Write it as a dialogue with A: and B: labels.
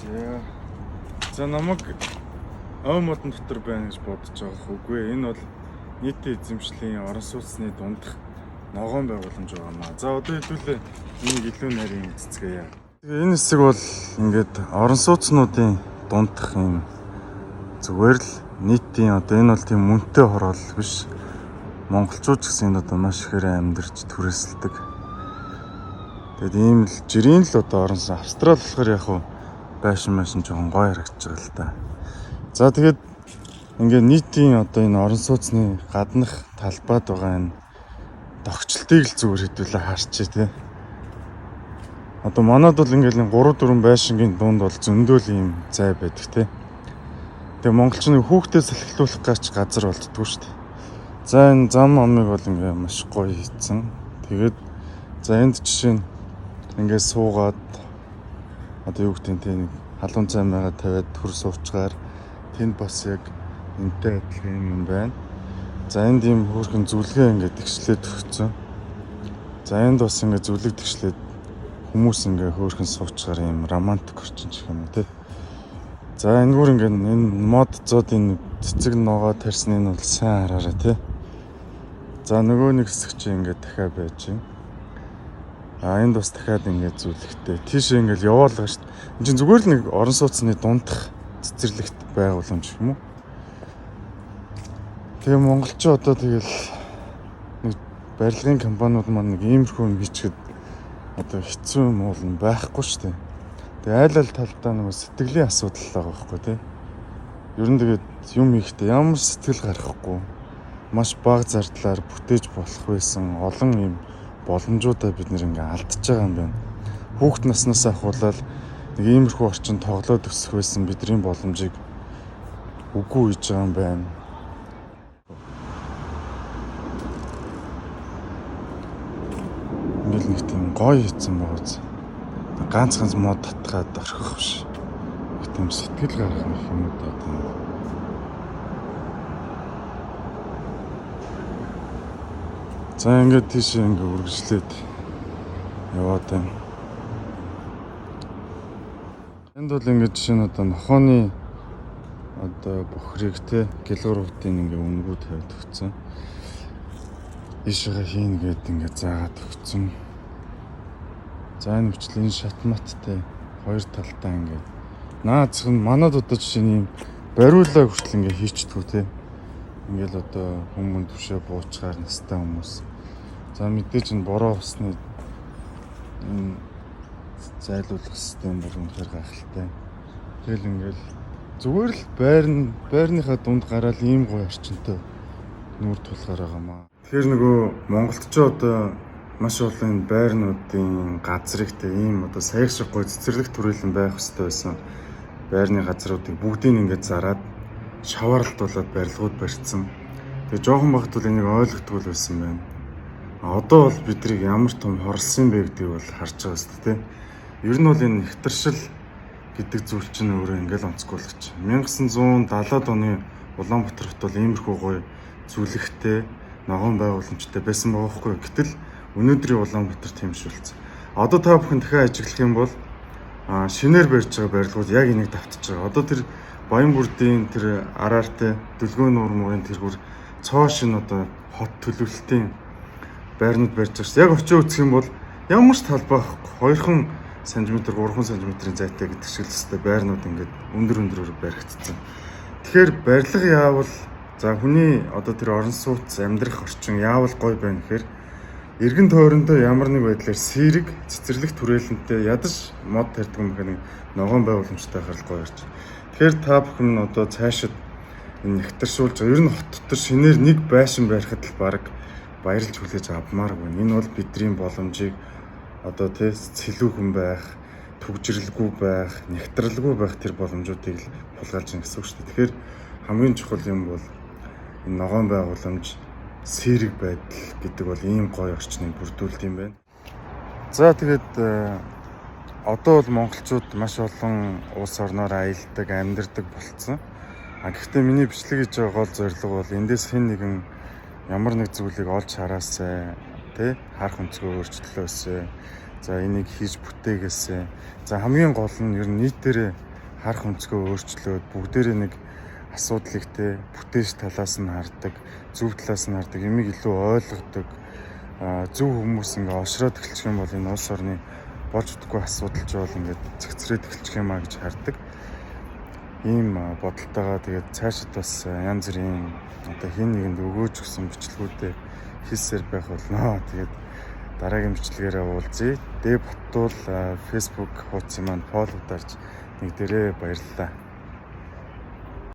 A: За. За, намайг ой модон дотор байна гэж бодож байгаа үгүй. Энэ бол нийтийн эзэмшлийн орон сууцны дундах ногоон байгууламж байгаа маа. За, одоо хэдүүлээ энийг илүү нарийн үзцгээе. Тэгээ энэ хэсэг бол ингээд орон сууцнуудын дундах юм, зүгээр л нийтийн, одоо энэ бол тийм мөнтэй хороолол биш. Монголчууд ч гэсэн энд одоо маш ихээр амьдарч түрээсэлдэг. Тэгээд ийм л жирийн л одоо орон сууц. Австрал болохоор яг хуу байшин байшин жоохон гоё харагдаж байгаа л та. За, тэгээд ингээд нийтийн одоо энэ орон сууцны гаднах талбайд байгаа энэ догчлтыг л зүгээр хэдүүлээ харчээ тий. Одоо манад бол ингээд 3 4 байшингийн дунд бол зөндөл ийм зай байдаг тий. Тэгээ монголчны хүүхдээ салхилуулах гач газар болддгоо шүү дээ. За, энэ зам амыг бол ингээ маш гоё хийцэн. Тэгээд за, энд жишээ нь ингээ суугаад, одоо юу гэдэг нь те, нэг халуун цай маяга тавиад төр суучгаар тэнд бас яг энтэй адилхан юм байна. За, энд ийм хөөрхөн зүлгээ ингээ тэгшлээд өгсөн. За, энд бас ингээ зүлэг тэгшлээд хүмүүс ингээ хөөрхөн суучгаар ийм романтик орчин ч гэх юм уу те. За, энэгээр ингээ энэ мод зодын цэцэг ногоо тарьсан энэ бол сайн хараарай те. За, нөгөө нэг хэсэг чи ингээ дахиад байж байна. А энд бас дахиад ингээ зүлэгтэй. Тийшээ ингээл яваал байгаа шүү дээ. Энд чинь зүгээр л нэг орон сууцны дундах цэцэрлэгт байгууламж юм уу? Тэгээ монголчууд одоо тэгэл нэг барилгын компаниуд маань нэг иймэрхүү юм хийчихэд одоо хэцүү юм уул нь байхгүй шүү дээ. Тэгээ айл аль талдаа нөгөө сэтгэлийн асуудал байгаа байхгүй тий. Ер нь тэгээд юм хийхдээ ямар сэтгэл гаргахгүй, маш бага зардлаар бүтээж болох байсан олон юм боломжуудаа бид нэр ингээ алдчихж байгаа юм байна. Хүүхд наснаас ахуулаад нэг иймэрхүү орчин тоглоод өсөх байсан бидний боломжийг үгүй хийж байгаа юм байна. Ингээл нэг тийм гоё хийцэн байгаа биз. Ганц ганц мод татгаад орхих биш. Нэг тийм сэтгэл гарах нэг юм уу да тийм. За, ингээд тийшээ ингээ үргэлжлээд яваад байна. Энд бол ингээд жишээ нь одоо нохооны одоо бохирыг те, гэлгэр хутын ингээ үнгүү тавиад өгсөн. Ийшээгээ хийн гээд ингээ заагаад өгсөн. За, энэ хүчил энэ шат маттай хоёр талдаа ингээ наацх нь манад одоо жишээ нь юм бариулаа хүртэл ингээ хийчдэггүй те. Ингээл одоо хүмүүн төвшөө буучгаар настай хүмүүс. За, мэдээж энэ бороо усны энэ зайлуулах систем бол үнэхээр гайхалтай. Тэгэл ингээл зүгээр л байрны байрныхаа дунд гараал ийм гоё орчинтой нүүр тулгаар байгаа маа. Тэгэхээр нөгөө Монголд ч одоо маш олон байрнуудын газрыг те, ийм одоо саяг шиг гоё цэцэрлэг төрөлн байх хэрэгтэй байсан байрны газруудыг бүгдийг ингээд зараад шаваарлалт болоод барилгууд барьцсан. Тэгээ жоохон багт бол энийг ойлгохгүй л байсан байна. Одоо бол бидрийг ямар том хорлсон бэ гэдгийг бол харж байгаа шүү дээ. Ер нь бол энэ хэтэршил гэдэг зүйл чинь өөрөө ингээл онцгойлогч. 1970-ад оны Улаанбаатар хот бол иймэрхүү гоё зүлэгтэй ногоон байгууламжтай байсан байгаа хгүй. Гэтэл өнөөдрийн Улаанбаатар тийм биш болсон. Одоо та бүхэн дахиад ажиглах юм бол шинээр барьж байгаа барилгууд яг энийг давтаж байгаа. Одоо тэр Баян бүрдийн тэр араартай Дүлгөөн нуур муурын тэргүүр цоо шин одоо хот төлөвлөлтийн байрнууд барьж байгаа шүү. Яг очиж үзэх юм бол ямар ч талбай байхгүй. 2 см 3 см-ийн зайтай гэдэг шиг л өстэй байрнууд ингээд өндөр өндрөөр баригдсан. Тэгэхээр барилга яавал, за, хүний одоо тэр орон сууц амьдрах орчин яавал гоё байна гэхээр эргэн тойрондоо ямар нэг байдлаар сэрэг цэцэрлэг түрээлэнтэй, ядаж мод тарьдаг юм нэг ногоон байгууламжтай байхаар л гоё орч. Тэгэхээр та бүхэн одоо цаашид энэ нэгтэршүүлж, ер нь хот дотор шинээр нэг байшин барихад л баг баярлж хүлээж авмаар байна. Энэ бол бидний боломжийг одоо тий цэлүүхэн байх, түгжрэлгүй байх, нэгтрэлгүй байх тэр боломжуудыг л хулгайлж байгаа гэсэн үг шүү дээ. Тэгэхээр хамгийн чухал юм бол энэ ногоон байгууламж, сэрэг байдал гэдэг бол ийм гоё орчныг бүрдүүлдэг юм байна. За, тэгээд одоо бол монголчууд маш олон улс орноор аялдаг, амьдардаг болцсон. А гэхдээ миний бичлэг хийж байгаа гол зорилго бол эндээс хэн нэгэн ямар нэг зүйлийг олж хараасай, тэ, харах өнцгөө өөрчлөлөөсэй. За, энийг хийж бүтээгээсэй. За, хамгийн гол нь ер нь нийтээрээ Харах өнцгөө өөрчлөөд бүгдээрээ нэг асуудлыг те бүтээш талаас нь хардаг, зөв талаас нь хардаг, юмыг илүү ойлгодог, зөв хүмүүс ингээ олшроод эхэлчих юм бол энэ улс орны болж удахгүй асуудал ч бол ингээд цэгцрээд эхэлчих юм а гэж хардаг. Ийм бодолтойгоо тэгээд цаашид бас янз бүрийн одоо хин нэгэнд өгөөж өгсөн бичлэгүүдээ хийсээр байх болно. Тэгээд дараагийн бичлэгээрээ уулзъя. Дэ Баттуул Facebook хуудсын маань follow дарж нэг дээрээ, баярлалаа.